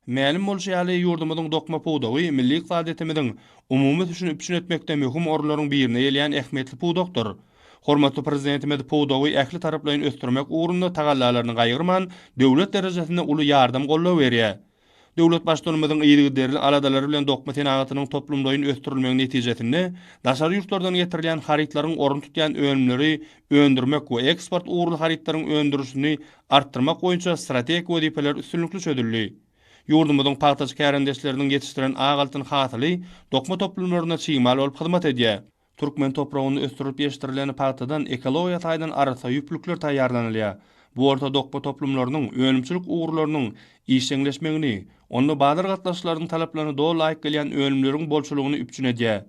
Mälim bolşy ýaly, ýurdumyzyň dokma pudagy milli ykdysadyýetimiziň umumy ösüşini üpjün etmekde möhüm orunlaryň birine gelýän ähmiýetli pudakdyr. Hormatly Prezidentimiz pudagy ähli taraplaýyn ösdürmek ugrunda tagallalaryny gaýgyrman, döwlet derejesinde uly ýardam-goldaw berýär. Döwlet Baştutanymyzyň yzygiderli aladalary bilen dokma senagatynyň toplumlaýyn ösdürilmegi netijesinde, daşary ýurtlardan getirilýän harytlaryň ornuny tutýan önümleri öndürmek we eksport ugurly harytlaryň öndürilişini artdyrmak boýunça strategik wezipeler üstünlikli çözüldi. Ýurdumyzyň pagtaçy kärendeçileriniň ýetişdiren ak altyn hasyly dokma toplumlarynda çig mal bolup hyzmat edýär. Türkmen topragynda ösdürilip ýetişdirilen pagtadan ekologiýa taýdan arassa ýüplükler taýýarlanylýar. Bu bolsa dokma toplumlarynyň önümçilik ugurlarynyň işjeňleşmegini, onda bazar gatnaşyklarynyň talaplaryna doly laýyk gelýän önümleriň bolçulygyny üpjün edýär.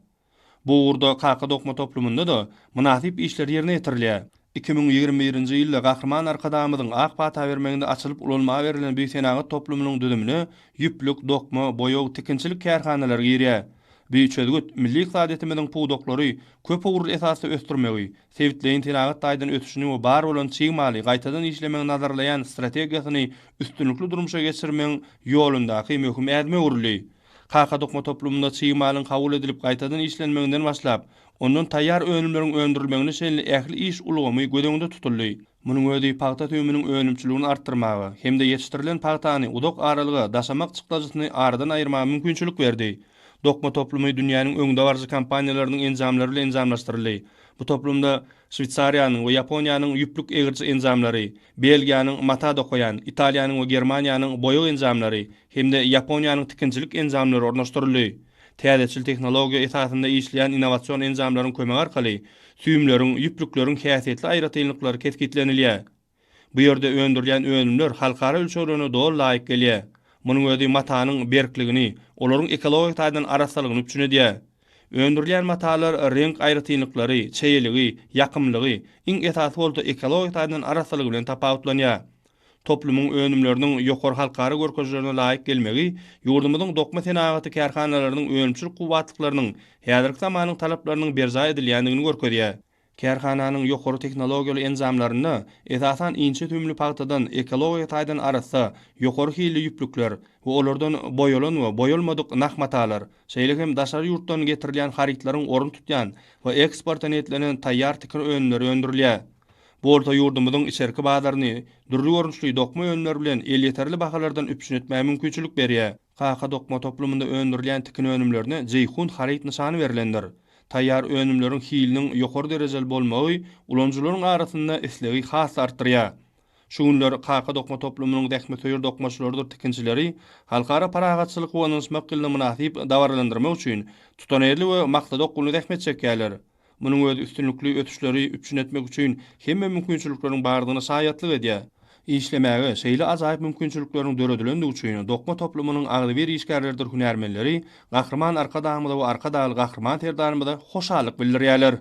Bu ugurda Kaka dokma toplumynda-da mynasyp işler ýerine ýetirilýär. 2021-nji ýylda Gahryman Arkadagymyzyň ak pata bermeginde açylyp ulanmaga berlen bu senagat toplumynyň düzümine ýüplük, dokma, boýag, tikinçilik kärhanalary girýär. Bu çözgüt milli ykdysadyýetimiziň pudaklary köp ugurly esasda ösdürmegi, sebitleýin senagat taýdan ösüşini we bar bolan çig maly gaýtadan işlemegi nazarlaýan strategiýasyny üstünlikli durmuşa geçirmegiň ýolundaky möhüm ädime öwrüldi. Kaka dokma toplumynda çig malyň kabul edilip gaýtadan işlenmeginden başlap, ondan taýýar önümleriň öndürilmegine çenli ähli iş ulgamy göz öňünde tutuldy. Munuň özi pagta süýüminiň önümçiligini artdyrmaga hem-de ýetişdirilen pagtany uzak aralyga daşamak çykdajysyny aradan aýyrmaga mümkinçilik berdi. Dokma toplumy dünýäniň öňdebaryjy kompaniýalarynyň enjamlary bilen enjamlaşdyryldy. Bu toplumda Şweýsariýanyň we Ýaponiýanyň ýüplük egriji enjamlary, Belgiýanyň mata dokaýan, Italiýanyň we Germaniýanyň boýag enjamlary hem-de Ýaponiýanyň tikinçilik enjamlary ornaşdyryldy. Täzeçil tehnologiýa esasynda işleýän innowasion enjamlaryň kömegi arkaly süýümleriň, ýüplükleriň häsiýetli aýratynlyklary kesgitlenilýär. Bu ýerde öndürilýän önümler halkara ölçeglerine doly laýyk gelýär. Munuň özi matanyň berkligini, olaryň ekologik taýdan arassalygyny üpjün edýär. Öndürilýän matalar reňk aýratynlyklary, çeýeligi, ýakymlygy, iň esasy bolsa ekologik taýdan arassalygy bilen tapawutlanýar. Toplumyň önümleriniň ýokary halkara görkezijilerine laýyk gelmegi ýurdumyzyň dokma senagaty kärhanalarynyň önümçilik kuwwatlyklarynyň häzirki zamanyň talaplarynyň berjaý edilýändigini görkezýär. Kärhananyň ýokary tehnologiýaly enjamlarynda, esasan, inçe süýümli pagtadan ekologiýa taýdan arassa, ýokary hilli ýüplükler we olardan boýalan we boýalmadyk nah matalar, şeýle hem daşary ýurtdan getirilýän harytlaryň orun tutýan we eksporta niýetlenen taýýar tikin önümleri öndürilýär. Bu bolsa ýurdumyzyň içerki bazaryny dürli görnüşli dokma önümleri bilen elýeterli bahalardan üpjün etmäge mümkinçilik berýär. Kaka dokma toplumynda öndürilýän tikin önümlerine Jeýhun haryt nyşany berlendir. Taýýar önümleriň hiliniň ýokary derejeli bolmagy ulanyjylaryň arasynda islegi has-da artdyrýar. Şu günler Kaka dokma toplumynyň zähmetsöýer dokmaçylarydyr tikinçileri Halkara parahatçylyk we ynanyşmak ýylyny mynasyp dabaralandyrmak üçin tutanýerli we maksadaokgunly zähmet çekýärler. Munuň özi üstünlikli ösüşleri üpjün etmek üçin hemme mümkinçilikleriň bardygyna şaýatlyk edýär. Işlemäge şeýle ajaýyp mümkinçilikleriň döredilendigi üçin dokma toplumynyň agzybir işgärleridir hünärmenleri Gahryman Arkadagymyza we Arkadagly Gahryman Serdarymyza hoşallyk bildirýärler.